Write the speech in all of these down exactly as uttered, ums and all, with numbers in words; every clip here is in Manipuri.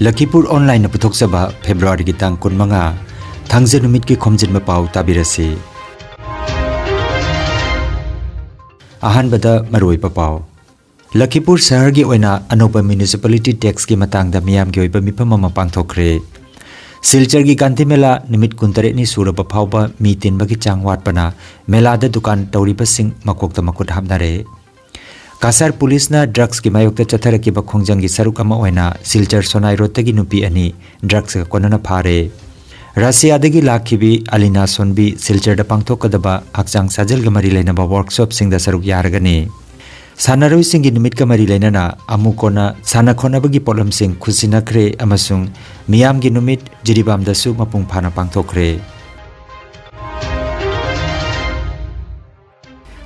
ꯂꯈꯤꯄꯨꯔ ꯑꯣꯟꯂꯥꯏꯟꯅ ꯄꯨꯊꯣꯛꯆꯕ ꯐꯦꯕ꯭ꯔꯨꯋꯥꯔꯤꯒꯤ ꯇꯥꯡ ꯀꯨꯟꯃꯉꯥ, ꯊꯥꯡꯖ ꯅꯨꯃꯤꯠꯀꯤ ꯈꯣꯝꯖꯤꯟꯕ ꯄꯥꯎ ꯇꯥꯕꯤꯔꯁꯤ꯫ ꯑꯍꯥꯟꯕꯗ ꯃꯔꯨꯑꯣꯏꯕ ꯄꯥꯎ꯫ ꯂꯈꯤꯄꯨꯔ ꯁꯍꯔꯒꯤ ꯑꯣꯏꯅ ꯑꯅꯧꯕ ꯃ꯭ꯌꯨꯅꯤꯁꯤꯄꯥꯂꯤꯇꯤ ꯇꯦꯛꯁꯀꯤ ꯃꯇꯥꯡꯗ ꯃꯤꯌꯥꯝꯒꯤ ꯑꯣꯏꯕ ꯃꯤꯐꯝ ꯑꯃ ꯄꯥꯡꯊꯣꯛꯈ꯭ꯔꯦ꯫ ꯁꯤꯜꯆꯔꯒꯤ ꯒꯥꯟꯙꯤ ꯃꯦꯂꯥ ꯅꯨꯃꯤꯠ ꯀꯨꯟꯇꯔꯦꯠꯅꯤ ꯁꯨꯔꯕ ꯐꯥꯎꯕ ꯃꯤ ꯇꯤꯟꯕꯒꯤ ꯆꯥꯡ ꯋꯥꯠꯄꯅ ꯃꯦꯂꯥꯗ ꯗꯨꯀꯥꯟ ꯇꯧꯔꯤꯕꯁꯤꯡ ꯃꯀꯣꯛꯇ ꯃꯈꯨꯠ ꯍꯥꯞꯅꯔꯦ꯫ ꯀꯁꯥꯔ ꯄꯨꯂꯤꯁꯅ ꯗ꯭ꯔꯒꯁꯀꯤ ꯃꯥꯌꯣꯛꯇ ꯆꯠꯊꯔꯛꯈꯤꯕ ꯈꯣꯡꯖꯪꯒꯤ ꯁꯔꯨꯛ ꯑꯃ ꯑꯣꯏꯅ ꯁꯤꯜꯆꯔ ꯁꯣꯅꯥꯏ ꯔꯣꯗꯇꯒꯤ ꯅꯨꯄꯤ ꯑꯅꯤ ꯗ꯭ꯔꯒꯁꯀ ꯀꯣꯟꯅꯅ ꯐꯥꯔꯦ꯫ ꯔꯁꯤꯌꯥꯗꯒꯤ ꯂꯥꯛꯈꯤꯕꯤ ꯑꯂꯤꯅꯥ ꯁꯣꯟꯕꯤ ꯁꯤꯜꯆꯔꯗ ꯄꯥꯡꯊꯣꯛꯀꯗꯕ ꯍꯛꯆꯥꯡ ꯁꯥꯖꯦꯜꯒ ꯃꯔꯤ ꯂꯩꯅꯕ ꯋꯥꯔꯛꯁꯣꯞꯁꯤꯡꯗ ꯁꯔꯨꯛ ꯌꯥꯔꯒꯅꯤ꯫ ꯁꯥꯟꯅꯔꯣꯏꯁꯤꯡꯒꯤ ꯅꯨꯃꯤꯠꯀ ꯃꯔꯤ ꯂꯩꯅꯅ ꯑꯃꯨꯛ ꯀꯣꯟꯅ ꯁꯥꯟꯅ ꯈꯣꯠꯅꯕꯒꯤ ꯄꯣꯠꯂꯝꯁꯤꯡ ꯈꯨꯠꯁꯤꯟꯅꯈ꯭ꯔꯦ ꯑꯃꯁꯨꯡ ꯃꯤꯌꯥꯝꯒꯤ ꯅꯨꯃꯤꯠ ꯖꯤꯔꯤꯕꯥꯝꯗꯁꯨ ꯃꯄꯨꯡ ꯐꯥꯅ ꯄꯥꯡꯊꯣꯛꯈ꯭ꯔꯦ꯫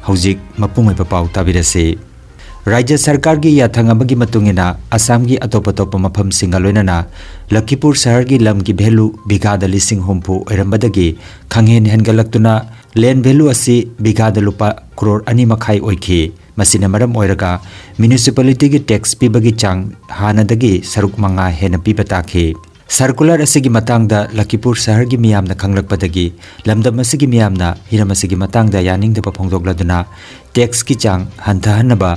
ꯍꯧꯖꯤꯛ ꯃꯄꯨꯡ ꯑꯣꯏꯕ ꯄꯥꯎ ꯇꯥꯕꯤꯔꯁꯤ꯫ ꯔꯥꯖ꯭ꯌ ꯁꯔꯀꯥꯔꯒꯤ ꯌꯥꯊꯪ ꯑꯃꯒꯤ ꯃꯇꯨꯡ ꯏꯟꯅ ꯑꯁꯥꯝꯒꯤ ꯑꯇꯣꯞ ꯑꯇꯣꯞꯄ ꯃꯐꯝꯁꯤꯡꯒ ꯂꯣꯏꯅꯅ ꯂꯈꯤꯄꯨꯔ ꯁꯍꯔꯒꯤ ꯂꯝꯒꯤ ꯚꯦꯂꯨ ꯕꯤꯘꯥꯗ ꯂꯤꯁꯤꯡ ꯍꯨꯝꯐꯨ ꯑꯣꯏꯔꯝꯕꯗꯒꯤ ꯈꯪꯍꯦꯟ ꯍꯦꯟꯒꯠꯂꯛꯇꯨꯅ ꯂꯦꯟ ꯚꯦꯂꯨ ꯑꯁꯤ ꯕꯤꯘꯥꯗ ꯂꯨꯄꯥ ꯀ꯭ꯔꯣꯔ ꯑꯅꯤ ꯃꯈꯥꯏ ꯑꯣꯏꯈꯤ꯫ ꯃꯁꯤꯅ ꯃꯔꯝ ꯑꯣꯏꯔꯒ ꯃ꯭ꯌꯨꯅꯤꯁꯤꯄꯥꯂꯤꯇꯤꯒꯤ ꯇꯦꯛꯁ ꯄꯤꯕꯒꯤ ꯆꯥꯡ ꯍꯥꯟꯅꯗꯒꯤ ꯁꯔꯨꯛ ꯃꯉꯥ ꯍꯦꯟꯅ ꯄꯤꯕ ꯇꯥꯈꯤ꯫ ꯁꯔꯀꯨꯂꯔ ꯑꯁꯤꯒꯤ ꯃꯇꯥꯡꯗ ꯂꯈꯤꯄꯨꯔ ꯁꯍꯔꯒꯤ ꯃꯤꯌꯥꯝꯅ ꯈꯪꯂꯛꯄꯗꯒꯤ ꯂꯝꯗꯝ ꯑꯁꯤꯒꯤ ꯃꯤꯌꯥꯝꯅ ꯍꯤꯔꯝ ꯑꯁꯤꯒꯤ ꯃꯇꯥꯡꯗ ꯌꯥꯅꯤꯡꯗꯕ ꯐꯣꯡꯗꯣꯛꯂꯗꯨꯅ ꯇꯦꯛꯁꯀꯤ ꯆꯥꯡ ꯍꯟꯊꯍꯟꯅꯕ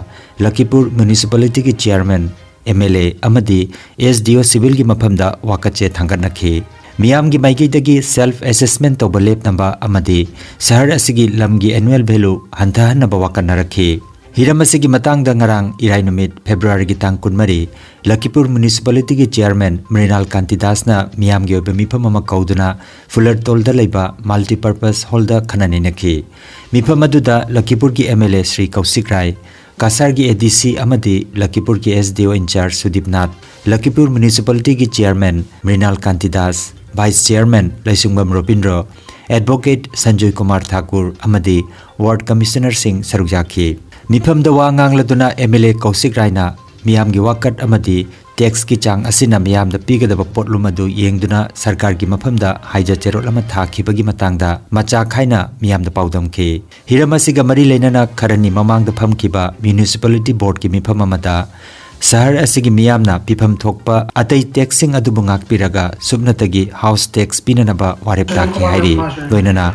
ꯂꯈꯤꯄꯨꯔ ꯃ꯭ꯌꯨꯅꯤꯁꯤꯄꯥꯂꯤꯇꯤꯒꯤ ꯆꯤꯌꯔꯃꯦꯟ, ꯑꯦꯝ ꯑꯦꯜ ꯑꯦ ꯑꯃꯗꯤ ꯑꯦꯁ ꯗꯤ ꯑꯣ ꯁꯤꯚꯤꯜꯒꯤ ꯃꯐꯝꯗ ꯋꯥꯀꯠꯆꯦ ꯊꯥꯡꯒꯠꯅꯈꯤ꯫ ꯃꯤꯌꯥꯝꯒꯤ ꯃꯥꯏꯀꯩꯗꯒꯤ ꯁꯦꯜꯐ ꯑꯦꯁꯦꯁꯃꯦꯟ ꯇꯧꯕ ꯂꯦꯞꯅꯕ ꯑꯃꯗꯤ ꯁꯍꯔ ꯑꯁꯤꯒꯤ ꯂꯝꯒꯤ ꯑꯦꯅꯨꯑꯦꯜ ꯚꯦꯂꯨ ꯍꯟꯊꯍꯟꯅꯕ ꯋꯥꯀꯠꯅꯔꯛꯈꯤ꯫ ꯍꯤꯔꯝ ꯑꯁꯤꯒꯤ ꯃꯇꯥꯡꯗ ꯉꯔꯥꯡ ꯏꯔꯥꯏ ꯅꯨꯃꯤꯠ ꯐꯦꯕ꯭ꯔꯨꯋꯥꯔꯤꯒꯤ ꯇꯥꯡ ꯀꯨꯟꯃꯔꯤ ꯂꯈꯤꯄꯨꯔ ꯃ꯭ꯌꯨꯅꯤꯁꯤꯄꯥꯂꯤꯇꯤꯒꯤ ꯆꯤꯌꯔꯃꯦꯟ ꯃ꯭ꯔꯤꯅꯥꯜ ꯀꯥꯟꯇꯤꯗꯥꯁꯅ ꯃꯤꯌꯥꯝꯒꯤ ꯑꯣꯏꯕ ꯃꯤꯐꯝ ꯑꯃ ꯀꯧꯗꯨꯅ ꯐꯨꯂꯔꯇꯣꯜꯗ ꯂꯩꯕ ꯃꯜꯇꯤꯄꯔꯄꯁ ꯍꯣꯜꯗ ꯈꯟꯅ ꯅꯩꯅꯈꯤ꯫ ꯃꯤꯐꯝ ꯑꯗꯨꯗ ꯂꯈꯤꯄꯨꯔꯒꯤ M L A Shri Kaushik Rai, ꯀꯁꯥꯔꯒꯤ ꯑꯦ ꯗꯤ ꯁꯤ ꯑꯃꯗꯤ ꯂꯈꯤꯄꯨꯔꯒꯤ S D O in charge Sudip Nath, Lakhipur ꯃ꯭ꯌꯨꯅꯤꯁꯤꯄꯥꯂꯤꯇꯤꯒꯤ chairman Mrinal Kantidas, vice chairman Leisungbam Robindro, advocate Sanjoy Kumar Thakur ꯑꯃꯗꯤ ꯋꯥꯔꯗ ꯀꯃꯤꯁꯅꯔꯁꯤꯡ ꯁꯔꯨꯛ ꯌꯥꯈꯤ꯫ ꯃꯤꯐꯝꯗ ꯋꯥ ꯉꯥꯡꯂꯗꯨꯅ ꯑꯦꯝ ꯑꯦꯜ ꯑꯦ ꯀꯧꯁꯤꯛ ꯔꯥꯏꯅ ꯃꯤꯌꯥꯝꯒꯤ ꯋꯥꯀꯠ ꯑꯃꯗꯤ ꯇꯦꯛꯁꯀꯤ ꯆꯥꯡ ꯑꯁꯤꯅ ꯃꯤꯌꯥꯝꯗ ꯄꯤꯒꯗꯕ ꯄꯣꯠꯂꯨꯝ ꯑꯗꯨ ꯌꯦꯡꯗꯨꯅ ꯁꯔꯀꯥꯔꯒꯤ ꯃꯐꯝꯗ ꯍꯥꯏꯖ ꯆꯦꯔꯣꯜ ꯑꯃ ꯊꯥꯈꯤꯕꯒꯤ ꯃꯇꯥꯡꯗ ꯃꯆꯥ ꯈꯥꯏꯅ ꯃꯤꯌꯥꯝꯗ ꯄꯥꯎꯗꯝꯈꯤ꯫ ꯍꯤꯔꯝ ꯑꯁꯤꯒ ꯃꯔꯤ ꯂꯩꯅꯅ ꯈꯔꯅꯤ ꯃꯃꯥꯡꯗ ꯐꯝꯈꯤꯕ ꯃ꯭ꯌꯨꯅꯤꯁꯤꯄꯥꯂꯤꯇꯤ ꯕꯣꯔꯗꯀꯤ ꯃꯤꯐꯝ ꯑꯃꯗ ꯁꯍꯔ ꯑꯁꯤꯒꯤ ꯃꯤꯌꯥꯝꯅ ꯄꯤꯐꯝ ꯊꯣꯛꯄ ꯑꯇꯩ ꯇꯦꯛꯁꯁꯤꯡ ꯑꯗꯨꯕꯨ ꯉꯥꯛꯄꯤꯔꯒ ꯁꯨꯞꯅꯇꯒꯤ ꯍꯥꯎꯁ ꯇꯦꯛꯁ ꯄꯤꯅꯅꯕ ꯋꯥꯔꯦꯞ ꯇꯥꯈꯤ ꯍꯥꯏꯔꯤ꯫ ꯂꯣꯏꯅꯅ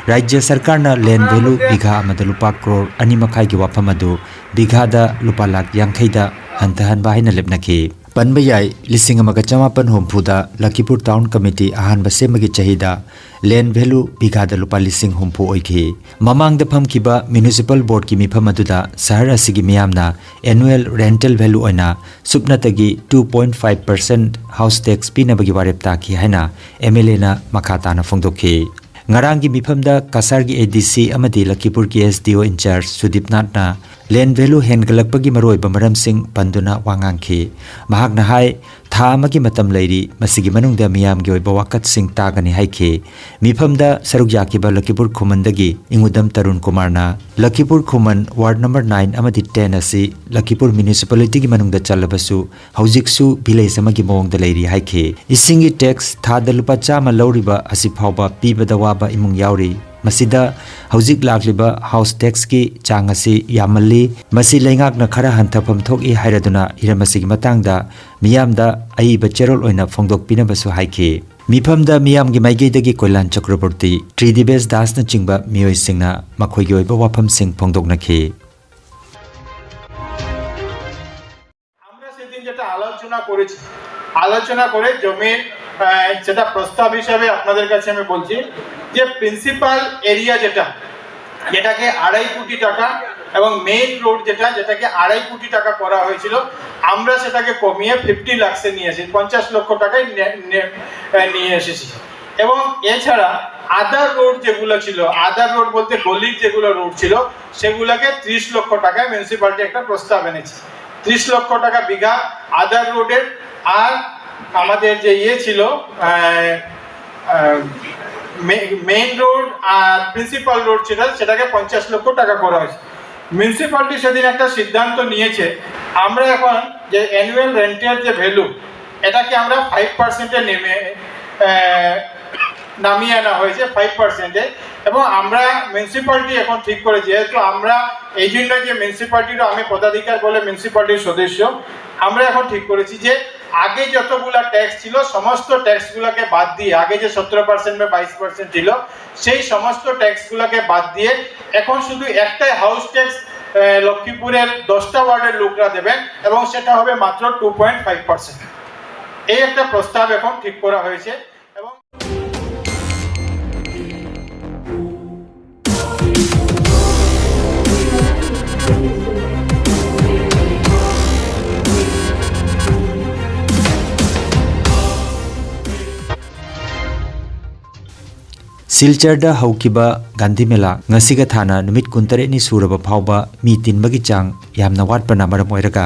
ꯔꯥꯖ꯭ꯌ ꯁꯔꯀꯥꯔꯅ ꯂꯦꯟ ꯚꯦꯂꯨ ꯕꯤꯘꯥ ꯑꯃꯗ ꯂꯨꯄꯥ ꯀ꯭ꯔꯣꯔ ꯑꯅꯤ ꯃꯈꯥꯏꯒꯤ ꯋꯥꯐꯝ ꯑꯗꯨ ꯕꯤꯘꯥꯗ ꯂꯨꯄꯥ ꯂꯥꯈ ꯌꯥꯡꯈꯩꯗ ꯍꯟꯊꯍꯟꯕ ꯍꯥꯏꯅ ꯂꯦꯞꯅꯈꯤ꯫ ꯄꯟꯕ ꯌꯥꯏ, ꯂꯤꯁꯤꯡ ꯑꯃꯒ ꯆꯃꯥꯄꯟ ꯍꯨꯝꯐꯨꯗ ꯂꯈꯤꯄꯨꯔ ꯇꯥꯎꯟ ꯀꯃꯤꯇꯤ ꯑꯍꯥꯟꯕ ꯁꯦꯝꯕꯒꯤ ꯆꯍꯤꯗ ꯂꯦꯟ ꯚꯦꯂꯨ ꯕꯤꯘꯥꯗ ꯂꯨꯄꯥ ꯂꯤꯁꯤꯡ ꯍꯨꯝꯐꯨ ꯑꯣꯏꯈꯤ꯫ ꯃꯃꯥꯡꯗ ꯐꯝꯈꯤꯕ ꯃ꯭ꯌꯨꯅꯤꯁꯤꯄꯥꯜ ꯕꯣꯔꯗꯀꯤ ꯃꯤꯐꯝ ꯑꯗꯨꯗ ꯁꯍꯔ ꯑꯁꯤꯒꯤ ꯃꯤꯌꯥꯝꯅ ꯑꯦꯅꯨꯑꯦꯜ ꯔꯦꯟꯇꯦꯜ ꯚꯦꯂꯨ ꯑꯣꯏꯅ ꯁꯨꯞꯅꯇꯒꯤ two point five percent house tax ꯄꯤꯅꯕꯒꯤ ꯋꯥꯔꯦꯞ ꯇꯥꯈꯤ ꯍꯥꯏꯅ ꯑꯦꯝ ꯑꯦꯜ ꯑꯦꯅ ꯃꯈꯥ ꯇꯥꯅ ꯐꯣꯡꯗꯣꯛꯈꯤ꯫ ꯉꯔꯥꯡꯒꯤ ꯃꯤꯐꯝꯗ ꯀꯁꯥꯔꯒꯤ ꯑꯦ ꯗꯤ ꯁꯤ ꯑꯃꯗꯤ ꯂꯈꯤꯄꯨꯔꯒꯤ ꯑꯦꯁ ꯗꯤ ꯑꯣ ꯏꯟꯆꯥꯔꯖ ꯁꯨꯗꯤꯞ ꯅꯥꯊꯅ ꯂꯦꯟ ꯚꯦꯂꯨ ꯍꯦꯟꯒꯠꯂꯛꯄꯒꯤ ꯃꯔꯨꯑꯣꯏꯕ ꯃꯔꯝꯁꯤꯡ ꯄꯟꯗꯨꯅ ꯋꯥ ꯉꯥꯡꯈꯤ꯫ ꯃꯍꯥꯛꯅ ꯍꯥꯏ, ꯊꯥ ꯑꯃꯒꯤ ꯃꯇꯝ ꯂꯩꯔꯤ, ꯃꯁꯤꯒꯤ ꯃꯅꯨꯡꯗ ꯃꯤꯌꯥꯝꯒꯤ ꯑꯣꯏꯕ ꯋꯥꯀꯠꯁꯤꯡ ꯇꯥꯒꯅꯤ ꯍꯥꯏꯈꯤ꯫ ꯃꯤꯐꯝꯗ ꯁꯔꯨꯛ ꯌꯥꯈꯤꯕ ꯂꯈꯤꯄꯨꯔ ꯈꯨꯃꯟꯗꯒꯤ ꯏꯉꯨꯗꯝ ꯇꯔꯨꯟ ꯀꯨꯃꯥꯔꯅ ꯂꯈꯤꯄꯨꯔ ꯈꯨꯃꯟ ꯋꯥꯔꯗ ꯅꯝꯕꯔ nine ꯑꯃꯗꯤ ten ꯑꯁꯤ ꯂꯈꯤꯄꯨꯔ ꯃ꯭ꯌꯨꯅꯤꯁꯤꯄꯥꯂꯤꯇꯤꯒꯤ ꯃꯅꯨꯡꯗ ꯆꯜꯂꯕꯁꯨ ꯍꯧꯖꯤꯛꯁꯨ ꯚꯤꯂꯦꯖ ꯑꯃꯒꯤ ꯃꯑꯣꯡꯗ ꯂꯩꯔꯤ ꯍꯥꯏꯈꯤ꯫ ꯏꯁꯤꯡꯒꯤ ꯇꯦꯛꯁ ꯊꯥꯗ ꯂꯨꯄꯥ ꯆꯥꯝꯃ ꯂꯧꯔꯤꯕ ꯑꯁꯤ ꯐꯥꯎꯕ ꯄꯤꯕꯗ ꯋꯥꯕ ꯏꯃꯨꯡ ꯌꯥꯎꯔꯤ꯫ ꯃꯁꯤꯗ ꯍꯧꯖꯤꯛ ꯂꯥꯛꯂꯤꯕ ꯍꯥꯎꯁ ꯇꯦꯛꯁꯀꯤ ꯆꯥꯡ ꯑꯁꯤ ꯌꯥꯝꯃꯜꯂꯤ꯫ ꯃꯁꯤ ꯂꯩꯉꯥꯛꯅ ꯈꯔ ꯍꯟꯊꯐꯝ ꯊꯣꯛꯏ ꯍꯥꯏꯔꯗꯨꯅ ꯍꯤꯔꯝ ꯑꯁꯤꯒꯤ ꯃꯇꯥꯡꯗ ꯃꯤꯌꯥꯝꯗ ꯑꯏꯕ ꯆꯦꯔꯣꯜ ꯑꯣꯏꯅ ꯐꯣꯡꯗꯣꯛꯄꯤꯅꯕꯁꯨ ꯍꯥꯏꯈꯤ꯫ ꯃꯤꯐꯝꯗ ꯃꯤꯌꯥꯝꯒꯤ ꯃꯥꯏꯀꯩꯗꯒꯤ ꯀꯣꯏꯂꯥꯟ ꯆꯀ꯭ꯔꯕꯣꯔꯇꯤ, ꯇ꯭ꯔꯤꯗꯤꯕꯦꯁ ꯗꯥꯁꯅꯆꯤꯡꯕ ꯃꯤꯑꯣꯏꯁꯤꯡꯅ ꯃꯈꯣꯏꯒꯤ ꯑꯣꯏꯕ ꯋꯥꯐꯝꯁꯤꯡ ꯐꯣꯡꯗꯣꯛꯅꯈꯤ꯫ আমরা সেদিন যেটা আলোচনা করেছি, আলোচনা করে জমির আহ, যেটা প্রস্তাব হিসাবে আপনাদের কাছে আমি বলছি যে প্রিন্সিপাল এরিয়া যেটা, যেটাকে আড়াই কোটি টাকা, এবং মেইন রোড যেটা, যেটাকে আড়াই কোটি টাকা করা হয়েছিল, আমরা সেটাকে কমিয়ে ফিফটি লাখসে নিয়ে এসেছি, পঞ্চাশ লক্ষ টাকায় নে- নে- আহ, নিয়ে এসেছি। এবং এছাড়া আদার রোড যেগুলো ছিল, আদার রোড বলতে গলির যেগুলো রোড ছিল, সেগুলোকে ত্রিশ লক্ষ টাকায় মিউনিসিপ্যালিটি একটা প্রস্তাব এনেছে। ত্রিশ লক্ষ টাকা বিঘা আদার রোডের, আর আমাদের যে ইয়ে ছিল, মেইন রোড আর প্রিন্সিপাল রোড ছিল, সেটাকে পঞ্চাশ লক্ষ টাকা করা হয়েছে। মিউনিসিপ্যালিটি সেদিন একটা সিদ্ধান্ত নিয়েছে, আমরা এখন যে অ্যানুয়াল রেন্টের যে ভ্যালু, এটাকে আমরা ফাইভ পার্সেন্টে নেমে আহ, নামিয়ে আনা হয়েছে ফাইভ পার্সেন্টে। এবং আমরা মিউনিসিপ্যালিটি এখন ঠিক করে, যেহেতু আমরা এই জন্য যে মিউনিসিপ্যালিটিরও আমি পদাধিকার বলে মিউনিসিপ্যালিটির সদস্য, আমরা এখন ঠিক করেছি যে আগে যতগুলা ট্যাক্স ছিল, সমস্ত ট্যাক্সগুলোকে বাদ দিয়ে, আগে যে সতেরো পার্সেন্ট বা বাইশ পার্সেন্ট ছিল, সেই সমস্ত ট্যাক্সগুলোকে বাদ দিয়ে এখন শুধু একটাই হাউস ট্যাক্স লক্ষ্মীপুরের দশটা ওয়ার্ডের লোকরা দেবেন, এবং সেটা হবে মাত্র টু পয়েন্ট ফাইভ পার্সেন্ট। এই একটা প্রস্তাব এখন ঠিক করা হয়েছে। এবং ꯁꯤꯜꯆꯔꯗ ꯍꯧꯈꯤꯕ ꯒꯥꯟꯙꯤ ꯃꯦꯂꯥ ꯉꯁꯤꯒ ꯊꯥꯅ ꯅꯨꯃꯤꯠ ꯀꯨꯟꯇꯔꯦꯠꯅꯤ ꯁꯨꯔꯕ ꯐꯥꯎꯕ ꯃꯤ ꯇꯤꯟꯕꯒꯤ ꯆꯥꯡ ꯌꯥꯝꯅ ꯋꯥꯠꯄꯅ ꯃꯔꯝ ꯑꯣꯏꯔꯒ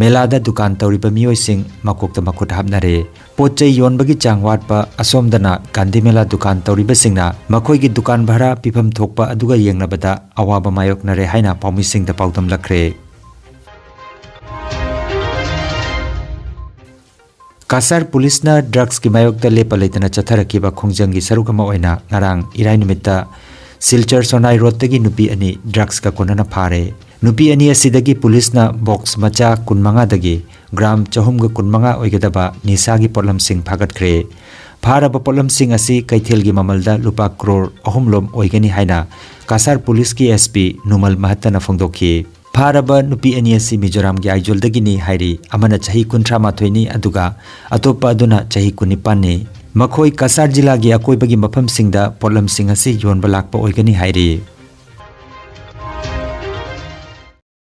ꯃꯦꯂꯥꯗ ꯗꯨꯀꯥꯟ ꯇꯧꯔꯤꯕ ꯃꯤꯑꯣꯏꯁꯤꯡ ꯃꯀꯣꯛꯇ ꯃꯈꯨꯠ ꯍꯥꯞꯅꯔꯦ꯫ ꯄꯣꯠ ꯆꯩ ꯌꯣꯟꯕꯒꯤ ꯆꯥꯡ ꯋꯥꯠꯄ, ꯑꯁꯣꯝꯗꯅ ꯒꯥꯟꯙꯤ ꯃꯦꯂꯥ ꯗꯨꯀꯥꯟ ꯇꯧꯔꯤꯕꯁꯤꯡꯅ ꯃꯈꯣꯏꯒꯤ ꯗꯨꯀꯥꯟ ꯚꯔꯥ ꯄꯤꯐꯝ ꯊꯣꯛꯄ ꯑꯗꯨꯒ ꯌꯦꯡꯅꯕꯗ ꯑꯋꯥꯕ ꯃꯥꯌꯣꯛꯅꯔꯦ ꯍꯥꯏꯅ ꯄꯥꯎꯃꯤꯁꯤꯡꯗ ꯄꯥꯎꯗꯝꯂꯛꯈ꯭ꯔꯦ꯫ ꯀꯥꯁꯥꯔ ꯄꯨꯂꯤꯁꯅ ꯗ꯭ꯔꯒꯁꯀꯤ ꯃꯥꯌꯣꯛꯇ ꯂꯦꯞꯄ ꯂꯩꯇꯅ ꯆꯠꯊꯔꯛꯈꯤꯕ ꯈꯣꯡꯖꯪꯒꯤ ꯁꯔꯨꯛ ꯑꯃ ꯑꯣꯏꯅ ꯉꯔꯥꯡ ꯏꯔꯥꯏ ꯅꯨꯃꯤꯠꯇ ꯁꯤꯜꯆꯔ ꯁꯣꯅꯥꯏ ꯔꯣꯗꯇꯒꯤ ꯅꯨꯄꯤ ꯑꯅꯤ ꯗ꯭ꯔꯒꯁꯀ ꯀꯣꯟꯅꯅ ꯐꯥꯔꯦ꯫ ꯅꯨꯄꯤ ꯑꯅꯤ ꯑꯁꯤꯗꯒꯤ ꯄꯨꯂꯤꯁꯅ ꯕꯣꯛꯁ ꯃꯆꯥ ꯀꯨꯟꯃꯉꯥꯗꯒꯤ ꯒ꯭ꯔꯥꯝ ꯆꯍꯨꯝꯒ ꯀꯨꯟꯃꯉꯥ ꯑꯣꯏꯒꯗꯕ ꯅꯤꯁꯥꯒꯤ ꯄꯣꯠꯂꯝꯁꯤꯡ ꯐꯥꯒꯠꯈ꯭ꯔꯦ꯫ ꯐꯥꯔꯕ ꯄꯣꯠꯂꯝꯁꯤꯡ ꯑꯁꯤ ꯀꯩꯊꯦꯜꯒꯤ ꯃꯃꯜꯗ ꯂꯨꯄꯥ ꯀ꯭ꯔꯣꯔ ꯑꯍꯨꯝ ꯂꯣꯝ ꯑꯣꯏꯒꯅꯤ ꯍꯥꯏꯅ ꯀꯥꯁꯥꯔ ꯄꯨꯂꯤꯁꯀꯤ SP ꯅꯨꯃꯜ ꯃꯍꯠꯇꯅ ꯐꯣꯡꯗꯣꯛꯈꯤ꯫ ꯐꯥꯔꯕ ꯅꯨꯄꯤ ꯑꯅꯤ ꯑꯁꯤ ꯃꯤꯖꯣꯔꯥꯝꯒꯤ ꯑꯥꯏꯖꯣꯜꯗꯒꯤꯅꯤ ꯍꯥꯏꯔꯤ꯫ ꯑꯃꯅ ꯆꯍꯤ ꯀꯨꯟꯊ꯭ꯔꯥ ꯃꯥꯊꯣꯏꯅꯤ, ꯑꯗꯨꯒ ꯑꯇꯣꯞꯄ ꯑꯗꯨꯅ ꯆꯍꯤ ꯀꯨꯟꯅꯤꯄꯥꯟꯅꯤ꯫ ꯃꯈꯣꯏ ꯀꯁꯥꯔ ꯖꯤꯂꯥꯒꯤ ꯑꯀꯣꯏꯕꯒꯤ ꯃꯐꯝꯁꯤꯡꯗ ꯄꯣꯠꯂꯝꯁꯤꯡ ꯑꯁꯤ ꯌꯣꯟꯕ ꯂꯥꯛꯄ ꯑꯣꯏꯒꯅꯤ ꯍꯥꯏꯔꯤ꯫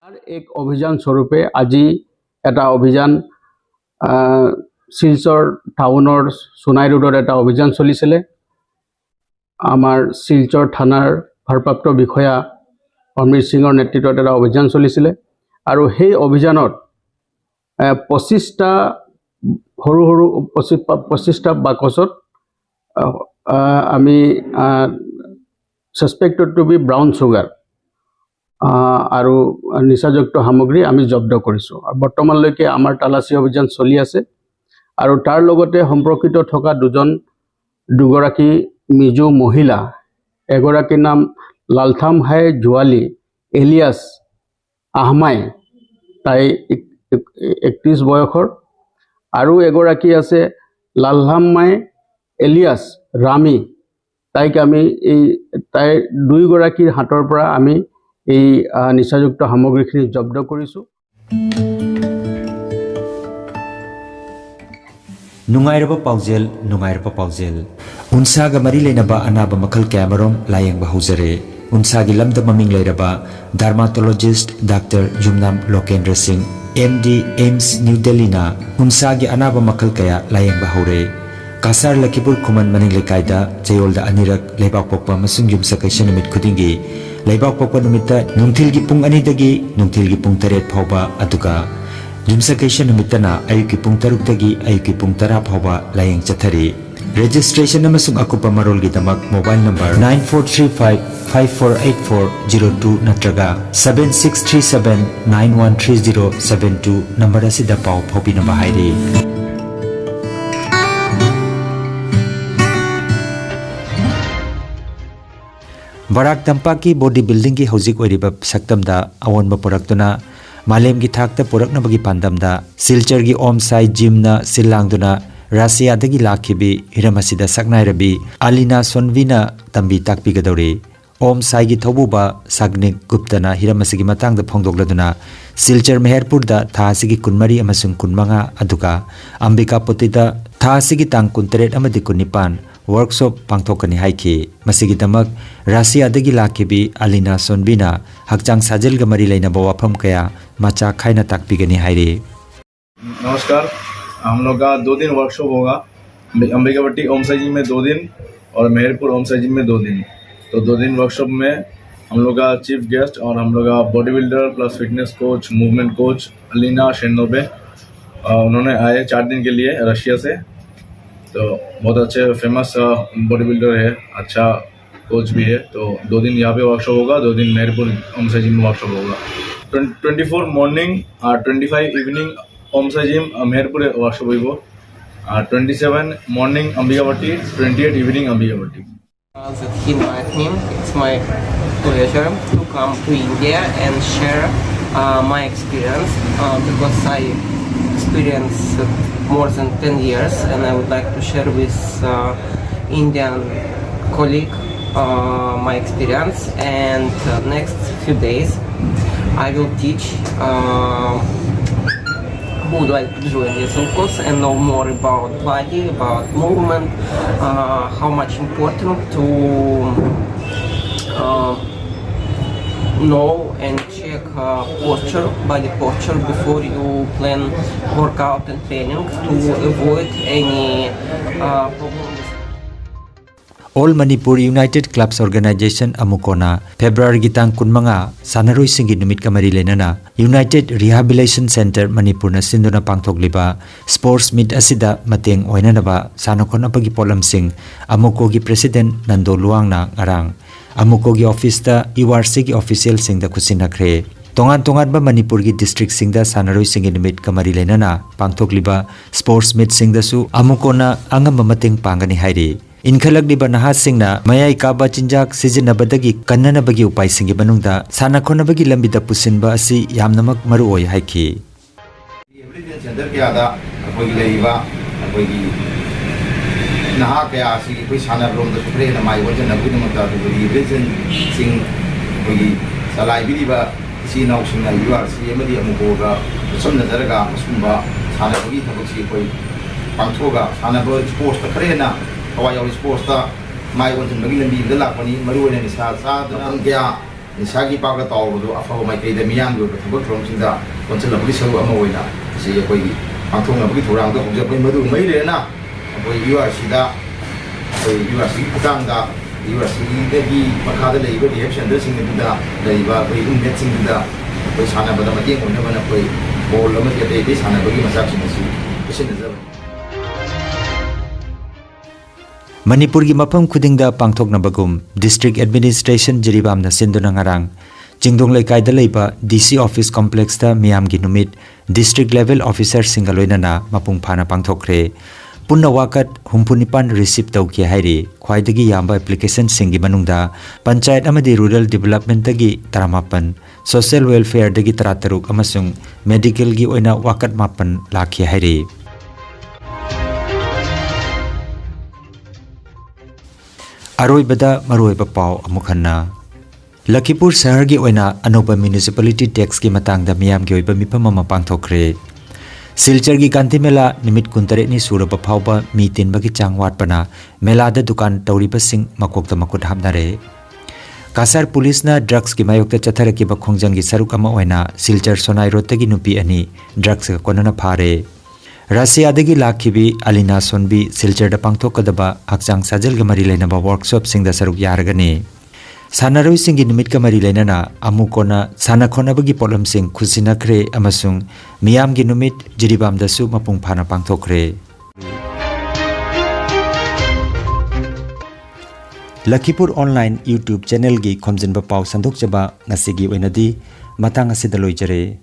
তাৰ এক অভিযান স্বৰূপে আজি এটা অভিযান, আহ, শিলচৰ টাউনৰ সোণাই ৰোডত এটা অভিযান চলিছিলে। আমাৰ শিলচৰ থানাৰ ভাৰপ্ৰাপ্ত বিষয়া অমৃত সিঙৰ নেতৃত্বত এটা অভিযান চলিছিলে আৰু সেই অভিযানত, এ, পঁচিছটা সৰু সৰু পঁচিছ পঁচিছটা বাকচত, আহ, আহ, আমি, ah, suspected to be brown sugar, ah, আৰু নিচাযুক্ত সামগ্ৰী আমি জব্দ কৰিছোঁ। আৰু বৰ্তমানলৈকে আমাৰ তালাচী অভিযান চলি আছে আৰু তাৰ লগতে সম্পৰ্কিত থকা দুজন দুগৰাকী মিজো মহিলা, এগৰাকীৰ নাম লালথামহাই জোৱালী এলিয়াছ আহমাই, তাই এক- এক- একত্ৰিশ বয়সৰ। আৰু এগৰাকী আছে লালহামমাই এলিয়াছ ৰামী, তাইক আমি এই তাইৰ দুয়োগৰাকীৰ হাতৰ পৰা আমি এই আহ, নিচাযুক্ত সামগ্ৰীখিনি জব্দ কৰিছোঁ। Nungairaba paujel, nungairaba paujel. Unsaga mari leinaba anaba makhal kaya marom layengba haujare. Unsaga lamda maming leiraba dermatologist Doctor Yumnam Lokendra Singh, M D, AIIMS, New Delhi na unsaga anaba makhal kaya layengba haure. Kasar Lakhipur Khuman Maning Lekaida, Chayolda Anirak, Leibak Pokpa Masung Yumsa Kaisha Numit Khudingi, Leibak Pokpa Numita, Nungthilgi Pung Anidagi, Nungthilgi Pung Taret Phauba, Aduga, Yumsa Kaisha Numitana, Ayuki Pung Tarukdagi, Ayuki Pung Tara Phauba, Layeng Chathari. Registration amasung akupa marolgi damak mobile number nine four three five five four eight four zero two natraga seven six three seven nine one three zero seven two number asida pau phaupinaba haire. Barak tampakki body buildingki ꯍꯧꯖꯤꯛ ꯑꯣꯏꯔꯤꯕ ꯁꯛꯇꯝꯗ ꯑꯑꯣꯟꯕ ꯄꯨꯔꯛꯇꯨꯅ ꯃꯥꯂꯦꯝꯒꯤ ꯊꯥꯛꯇ ꯄꯨꯔꯛꯅꯕꯒꯤ ꯄꯥꯟꯗꯝꯗ ꯁꯤꯜꯆꯔꯒꯤ ꯑꯣꯝ ꯁꯥꯏ ꯖꯤꯝꯅ ꯁꯤꯜ ꯂꯥꯡꯗꯨꯅ ꯔꯁꯤꯌꯥꯗꯒꯤ ꯂꯥꯛꯈꯤꯕꯤ ꯍꯤꯔꯝ ꯑꯁꯤꯗ ꯁꯛꯅꯥꯏꯔꯕꯤ ꯑꯂꯤꯅꯥ ꯁꯣꯟꯚꯤꯅ ꯇꯝꯕꯤ ꯇꯥꯛꯄꯤꯒꯗꯧꯔꯤ꯫ ꯑꯣꯝ ꯁꯥꯏꯒꯤ ꯊꯧꯕꯨꯕ ꯁꯥꯒꯅꯤꯛ ꯒꯨꯞꯇꯅ ꯍꯤꯔꯝ ꯑꯁꯤꯒꯤ ꯃꯇꯥꯡꯗ ꯐꯣꯡꯗꯣꯛꯂꯗꯨꯅ ꯁꯤꯜꯆꯔ ꯃꯦꯍꯔꯄꯨꯔꯗ ꯊꯥ ꯑꯁꯤꯒꯤ ꯀꯨꯟꯃꯔꯤ ꯑꯃꯁꯨꯡ ꯀꯨꯟꯃꯉꯥ ꯑꯗꯨꯒ ꯑꯝꯕꯤꯀꯥꯄꯇꯤꯗ ꯊꯥ ꯑꯁꯤꯒꯤ ꯇꯥꯡ ꯀꯨꯟꯇꯔꯦꯠ ꯑꯃꯗꯤ ꯀꯨꯟꯅꯤꯄꯥꯟ ꯋꯥꯔꯛꯁꯣꯞ ꯄꯥꯡꯊꯣꯛꯀꯅꯤ ꯍꯥꯏꯈꯤ꯫ ꯃꯁꯤꯒꯤꯗꯃꯛ ꯔꯁꯤꯌꯥꯗꯒꯤ ꯂꯥꯛꯈꯤꯕꯤ ꯑꯂꯤꯅꯥ ꯁꯣꯟꯕꯤꯅ ꯍꯛꯆꯥꯡ ꯁꯥꯖꯦꯜꯒ ꯃꯔꯤ ꯂꯩꯅꯕ ꯋꯥꯐꯝ ꯀꯌꯥ ꯃꯆꯥ ꯈꯥꯏꯅ ꯇꯥꯛꯄꯤꯒꯅꯤ ꯍꯥꯏꯔꯤ꯫ नमस्कार। हम लोग का दो दिन वर्कशॉप होगा। अंबिकापट्टी ओम साई जिम में दो दिन और मेहरपुर ओम साई जिम में दो दिन। तो दो दिन वर्कशॉप में हम लोग का चीफ गेस्ट और हम लोग का body builder plus fitness coach, movement coach Alina शेनोबे, अ, उन्होंने आए चार दिन के लिए रशिया से। तो बहुत अच्छे फेमस बॉडी बिल्डर है, अच्छा कोच भी है। तो दो दिन यहाँ पे वर्कशॉप होगा, दो दिन मेहरपुर ओम साई जिम में वर्कशॉप होगा। ट्वेंटी फोर मॉर्निंग और twenty five evening Om Sai gym, अ, मेहरपुर वर्कशॉप होइबो। Uh, twenty-seven morning Ambikapatti, twenty-eight evening Ambikapatti. Uh, that he invited me. It's my pleasure to come to India and share uh, my experience uh, because I experienced more than ten years, and I would like to share with uh, Indian colleague uh, my experience. And uh, next few days, I will teach uh, who would like to join this course and know more about body, about movement, uh, how much important to uh, know and check uh, posture, body posture before you plan workout and training to avoid any uh, problems. All Manipur United Clubs Organization, ꯑꯃꯨꯀꯣꯅ ꯐꯦꯕ꯭ꯔꯨꯋꯥꯔꯤꯒꯤ ꯇꯥꯡ ꯀꯨꯟꯃꯉꯥ, ꯁꯥꯟꯅꯔꯣꯏꯁꯤꯡꯒꯤ ꯅꯨꯃꯤꯠꯀ ꯃꯔꯤ ꯂꯩꯅꯅ United Rehabilitation Centre ꯃꯅꯤꯄꯨꯔꯅ ꯁꯤꯟꯗꯨꯅ ꯄꯥꯡꯊꯣꯛꯂꯤꯕ ꯁ꯭ꯄꯣꯔꯠꯁ ꯃꯤꯠ ꯑꯁꯤꯗ ꯃꯇꯦꯡ ꯑꯣꯏꯅꯅꯕ ꯁꯥꯟꯅ ꯈꯣꯠꯅꯕꯒꯤ ꯄꯣꯠꯂꯝꯁꯤꯡ ꯑꯃꯨꯀꯣꯒꯤ ꯄ꯭ꯔꯦꯁꯤꯗꯦꯟꯠ ꯅꯟꯗꯣ ꯂꯨꯋꯥꯡꯅ ꯉꯔꯥꯡ ꯑꯃꯨꯀꯣꯒꯤ ꯑꯣꯐꯤꯁꯇ ꯌꯨ ꯑꯥꯔ ꯁꯤꯒꯤ ꯑꯣꯐꯤꯁꯤꯌꯦꯜꯁꯤꯡꯗ ꯈꯨꯠꯁꯤꯟꯅꯈ꯭ꯔꯦ꯫ ꯇꯣꯉꯥꯟ ꯇꯣꯉꯥꯟꯕ ꯃꯅꯤꯄꯨꯔꯒꯤ ꯗꯤꯁꯇ꯭ꯔꯤꯛꯁꯤꯡꯗ ꯁꯥꯟꯅꯔꯣꯏꯁꯤꯡꯒꯤ ꯅꯨꯃꯤꯠꯀ ꯃꯔꯤ ꯂꯩꯅꯅ ꯄꯥꯡꯊꯣꯛꯂꯤꯕ ꯁ꯭ꯄꯣꯔꯠꯁ ꯃꯤꯠꯁꯤꯡꯗꯁꯨ ꯑꯃꯨꯀꯣꯅ ꯑꯉꯝꯕ ꯃꯇꯦꯡ ꯄꯥꯡꯒꯅꯤ ꯍꯥꯏꯔꯤ꯫ ꯏꯟꯈꯠꯂꯛꯂꯤꯕ ꯅꯍꯥꯁꯤꯡꯅ ꯃꯌꯥꯏ ꯀꯥꯕ ꯆꯤꯟꯖꯥꯛ ꯁꯤꯖꯤꯟꯅꯕꯗꯒꯤ ꯀꯟꯅꯅꯕꯒꯤ ꯎꯄꯥꯏꯁꯤꯡꯒꯤ ꯃꯅꯨꯡꯗ ꯁꯥꯟꯅ ꯈꯣꯠꯅꯕꯒꯤ ꯂꯝꯕꯤꯗ ꯄꯨꯁꯤꯟꯕ ꯑꯁꯤ ꯌꯥꯝꯅꯃꯛ ꯃꯔꯨ ꯑꯣꯏ ꯍꯥꯏꯈꯤ꯫ ꯔꯤꯍꯦꯕꯤꯂꯤꯇꯦꯁꯟ ꯁꯦꯟꯇꯔ ꯀꯌꯥꯗ ꯑꯩꯈꯣꯏꯒꯤ ꯂꯩꯔꯤꯕ ꯑꯩꯈꯣꯏꯒꯤ ꯅꯍꯥ ꯀꯌꯥ ꯑꯁꯤ ꯑꯩꯈꯣꯏ ꯁꯥꯟꯅꯕꯔꯣꯝꯗꯁꯨ ꯈꯔ ꯍꯦꯟꯅ ꯃꯥꯏ ꯑꯣꯟꯁꯤꯟꯅꯕꯒꯤꯗꯃꯛꯇ ꯑꯗꯨꯒ ꯔꯤꯍꯦꯕꯤꯂꯤꯇꯦꯁꯟꯁꯤꯡ ꯑꯩꯈꯣꯏꯒꯤ ꯆꯂꯥꯏꯕꯤꯔꯤꯕ ꯏꯆꯤꯜ ꯏꯅꯥꯎꯁꯤꯡꯅ ꯌꯨ ꯑꯥꯔ ꯁꯤ ꯑꯃꯗꯤ ꯑꯃꯨꯀꯣꯒ ꯈꯨꯠꯁꯝꯅꯖꯔꯒ ꯑꯁꯤꯒꯨꯝꯕ ꯁꯥꯟꯅꯕꯒꯤ ꯊꯕꯛꯁꯤ ꯑꯩꯈꯣꯏ ꯄꯥꯡꯊꯣꯛꯑꯒ ꯁꯥꯟꯅꯕ ꯁ꯭ꯄꯣꯔꯠꯁꯇ ꯈꯔ ꯍꯦꯟꯅ ꯊꯋꯥꯏ ꯌꯥꯎꯔꯤ, ꯁ꯭ꯄꯣꯔꯠꯁꯇ ꯃꯥꯏ ꯑꯣꯟꯁꯤꯟꯕꯒꯤ ꯂꯝꯕꯤꯗ ꯂꯥꯛꯄꯅꯤ꯫ ꯃꯔꯨꯑꯣꯏꯅ ꯅꯤꯁꯥ ꯆꯥꯗꯨꯅ ꯃꯐꯝ ꯀꯌꯥ ꯅꯤꯁꯥꯒꯤ ꯄꯥꯛꯇ ꯇꯥꯎꯕꯗꯨ ꯑꯐꯕ ꯃꯥꯏꯀꯩꯗ ꯃꯤꯌꯥꯝꯒꯤ ꯑꯣꯏꯕ ꯊꯕꯛ ꯊꯧꯔꯝꯁꯤꯡꯗ ꯑꯣꯟꯁꯤꯜꯂꯛꯄꯒꯤ ꯁꯔꯨꯛ ꯑꯃ ꯑꯣꯏꯅ ꯁꯤ ꯑꯩꯈꯣꯏꯒꯤ ꯄꯥꯡꯊꯣꯛꯅꯕꯒꯤ ꯊꯧꯔꯥꯡꯗ ꯍꯧꯖꯕꯅꯤ꯫ ꯃꯗꯨ ꯃꯔꯤ ꯂꯩꯅꯅ ꯑꯩꯈꯣꯏ ꯌꯨ ꯑꯥꯔ ꯁꯤꯗ ꯑꯩꯈꯣꯏ ꯌꯨ ꯑꯥꯔ ꯁꯤꯒꯤ ꯈꯨꯊꯥꯡꯗ ꯌꯨ ꯑꯥꯔ ꯁꯤꯗꯒꯤ ꯃꯈꯥꯗ ꯂꯩꯔꯤꯕ ꯔꯤꯍꯦꯕ ꯁꯦꯟꯇꯔꯁꯤꯡ ꯑꯗꯨꯗ ꯂꯩꯔꯤꯕ ꯑꯩꯈꯣꯏ ꯏꯟꯃꯦꯠꯁꯤꯡꯗꯨꯗ ꯑꯩꯈꯣꯏ ꯁꯥꯟꯅꯕꯗ ꯃꯇꯦꯡ ꯑꯣꯏꯅꯕꯅ ꯑꯩꯈꯣꯏ ꯕꯣꯜ ꯑꯃꯗꯤ ꯑꯇꯩ ꯑꯇꯩ ꯁꯥꯟꯅꯕꯒꯤ ꯃꯆꯥꯛꯁꯤꯡ ꯑꯁꯤ ꯄꯤꯁꯤꯟꯅꯖꯕꯅꯤ꯫ ꯃꯅꯤꯄꯨꯔꯒꯤ ꯃꯐꯝ ꯈꯨꯗꯤꯡꯗ ꯄꯥꯡꯊꯣꯛꯅꯕꯒꯨꯝ ꯗꯤꯁꯇ꯭ꯔꯤꯛ ꯑꯦꯗꯃꯤꯅꯤꯁꯇ꯭ꯔꯦꯁꯟ ꯖꯤꯔꯤꯕꯥꯝꯅ ꯁꯤꯟꯗꯨꯅ ꯉꯔꯥꯡ ꯆꯤꯡꯗꯣꯡ ꯂꯩꯀꯥꯏꯗ ꯂꯩꯕ ꯗꯤ ꯁꯤ ꯑꯣꯐꯤꯁ ꯀꯣꯝꯄ꯭ꯂꯦꯛꯁꯇ ꯃꯤꯌꯥꯝꯒꯤ ꯅꯨꯃꯤꯠ ꯗꯤꯁꯇ꯭ꯔꯤꯛ ꯂꯦꯚꯦꯜ ꯑꯣꯐꯤꯁꯔꯁꯤꯡꯒ ꯂꯣꯏꯅꯅ ꯃꯄꯨꯡ ꯐꯥꯅ ꯄꯥꯡꯊꯣꯛꯈ꯭ꯔꯦ꯫ ꯄꯨꯟꯅ ꯋꯥꯀꯠ ꯍꯨꯝꯐꯨ ꯅꯤꯄꯥꯟ receive ꯇꯧꯈꯤ ꯍꯥꯏꯔꯤ꯫ ꯈ꯭ꯋꯥꯏꯗꯒꯤ ꯌꯥꯝꯕ applicationꯁꯤꯡꯒꯤ ꯃꯅꯨꯡꯗ ꯄꯟꯆꯥꯌꯠ ꯑꯃꯗꯤ rural developmentꯇꯒꯤ ꯇꯔꯥꯃꯥꯄꯟ, social welfareꯗꯒꯤ ꯇꯔꯥꯇꯔꯨꯛ ꯑꯃꯁꯨꯡ medicalꯒꯤ ꯑꯣꯏꯅ ꯋꯥꯀꯠ ꯃꯥꯄꯟ ꯂꯥꯛꯈꯤ ꯍꯥꯏꯔꯤ꯫ ꯑꯔꯣꯏꯕꯗ ꯃꯔꯨꯑꯣꯏꯕ ꯄꯥꯎ ꯑꯃꯨꯛ ꯍꯟꯅ꯫ ꯂꯈꯤꯄꯨꯔ ꯁꯍꯔꯒꯤ ꯑꯣꯏꯅ ꯑꯅꯧꯕ municipality taxꯀꯤ ꯃꯇꯥꯡꯗ ꯃꯤꯌꯥꯝꯒꯤ ꯑꯣꯏꯕ ꯃꯤꯐꯝ ꯑꯃ ꯄꯥꯡꯊꯣꯛꯈ꯭ꯔꯦ꯫ ꯁꯤꯜꯆꯔꯒꯤ ꯒꯥꯟꯙꯤ ꯃꯦꯂꯥ ꯅꯨꯃꯤꯠ ꯀꯨꯟꯇꯔꯦꯠꯅꯤ ꯁꯨꯔꯕ ꯐꯥꯎꯕ ꯃꯤ ꯇꯤꯟꯕꯒꯤ ꯆꯥꯡ ꯋꯥꯠꯄꯅ ꯃꯦꯂꯥꯗ ꯗꯨꯀꯥꯟ ꯇꯧꯔꯤꯕꯁꯤꯡ ꯃꯀꯣꯛꯇ ꯃꯈꯨꯠ ꯍꯥꯞꯅꯔꯦ꯫ ꯀꯁꯥꯔ ꯄꯨꯂꯤꯁꯅ drugsꯀꯤ ꯃꯥꯌꯣꯛꯇ ꯆꯠꯊꯔꯛꯈꯤꯕ ꯈꯣꯡꯖꯪꯒꯤ ꯁꯔꯨꯛ ꯑꯃ ꯑꯣꯏꯅ ꯁꯤꯜꯆꯔ ꯁꯣꯅꯥꯏ ꯔꯣꯗꯇꯒꯤ ꯅꯨꯄꯤ ꯑꯅꯤ drugsꯀ ꯀꯣꯟꯅꯅ ꯐꯥꯔꯦ꯫ ꯔꯁꯤꯌꯥꯗꯒꯤ ꯂꯥꯛꯈꯤꯕꯤ ꯑꯂꯤꯅꯥ ꯁꯣꯟꯕꯤ ꯁꯤꯜꯆꯔꯗ ꯄꯥꯡꯊꯣꯛꯀꯗꯕ ꯍꯛꯆꯥꯡ ꯁꯥꯖꯦꯜꯒ ꯃꯔꯤ ꯂꯩꯅꯕ workshopꯁꯤꯡꯗ ꯁꯔꯨꯛ ꯌꯥꯔꯒꯅꯤ꯫ ꯁꯥꯟꯅꯔꯣꯏꯁꯤꯡꯒꯤ ꯅꯨꯃꯤꯠꯀ ꯃꯔꯤ ꯂꯩꯅꯅ ꯑꯃꯨꯛ ꯀꯣꯟꯅ ꯁꯥꯟꯅ ꯈꯣꯠꯅꯕꯒꯤ ꯄꯣꯠꯂꯝꯁꯤꯡ ꯈꯨꯠꯁꯤꯟꯅꯈ꯭ꯔꯦ ꯑꯃꯁꯨꯡ ꯃꯤꯌꯥꯝꯒꯤ ꯅꯨꯃꯤꯠ ꯖꯤꯔꯤꯕꯥꯝꯗꯁꯨ ꯃꯄꯨꯡ ꯐꯥꯅ ꯄꯥꯡꯊꯣꯛꯈ꯭ꯔꯦ꯫ ꯂꯈꯤꯄꯨꯔ online YouTube channelꯒꯤ ꯈꯣꯝꯖꯤꯟꯕ ꯄꯥꯎ ꯁꯟꯗꯣꯛꯆꯕ ꯉꯁꯤꯒꯤ ꯑꯣꯏꯅꯗꯤ ꯃꯇꯥꯡ ꯑꯁꯤꯗ ꯂꯣꯏꯖꯔꯦ꯫